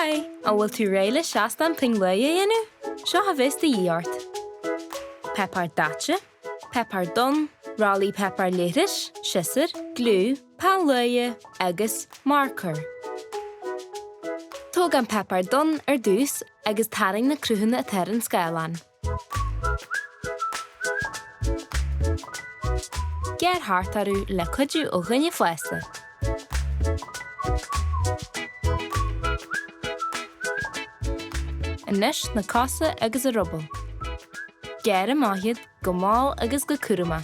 Haigh! An bhfuil tú réidh le seastán pinn luaidhe a dhéanamh? Seo a bheas de dhíth ort. Páipéar daite, páipéar donn, rollaí páipéar leithris, siosúr, gliú, peann luaidhe agus marcóir. Tóg an páipéar donn ar dtús agus tarraing na cruthanna atá ar an scáileán. Gearr thart orthu le cuidiú ó dhuine fásta. Anois na cosa agus a ruball. Gearr amach iad go mall agus go cúramach.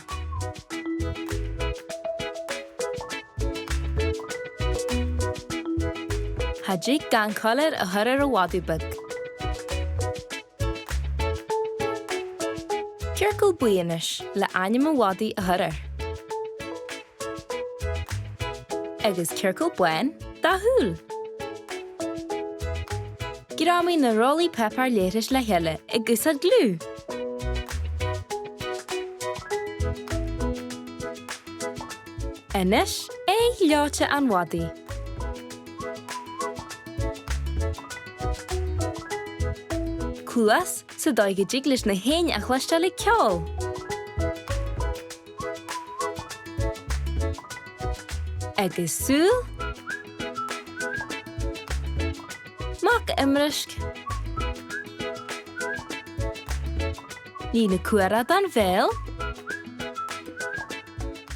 Cha dtig gan coiléar a chur ar an mhadadh beag. Ciorcal buí anois le ainm an mhadaidh a chur air. Agus ciorcal bán dá shúil. Greamaigh na rollaí páipéar leithris le chéile ag úsáid gliú. Anois aghaidh ghleoite an mhadaidh. Cluas sa dóigh go dtig leis na héin a chloisteáil ag ceol. Agus súil. Mac imrisc. Líne cuara don bhéal.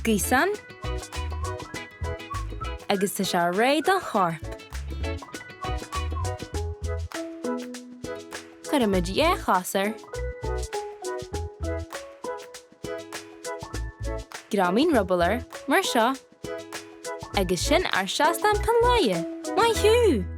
Gaosán. Agus tá sé réidh don chorp. Cuirfimid dhá chos air. Greamaigh an ruball air, mar seo. Agus sin ár seastán pinn luaidhe! Maith thú!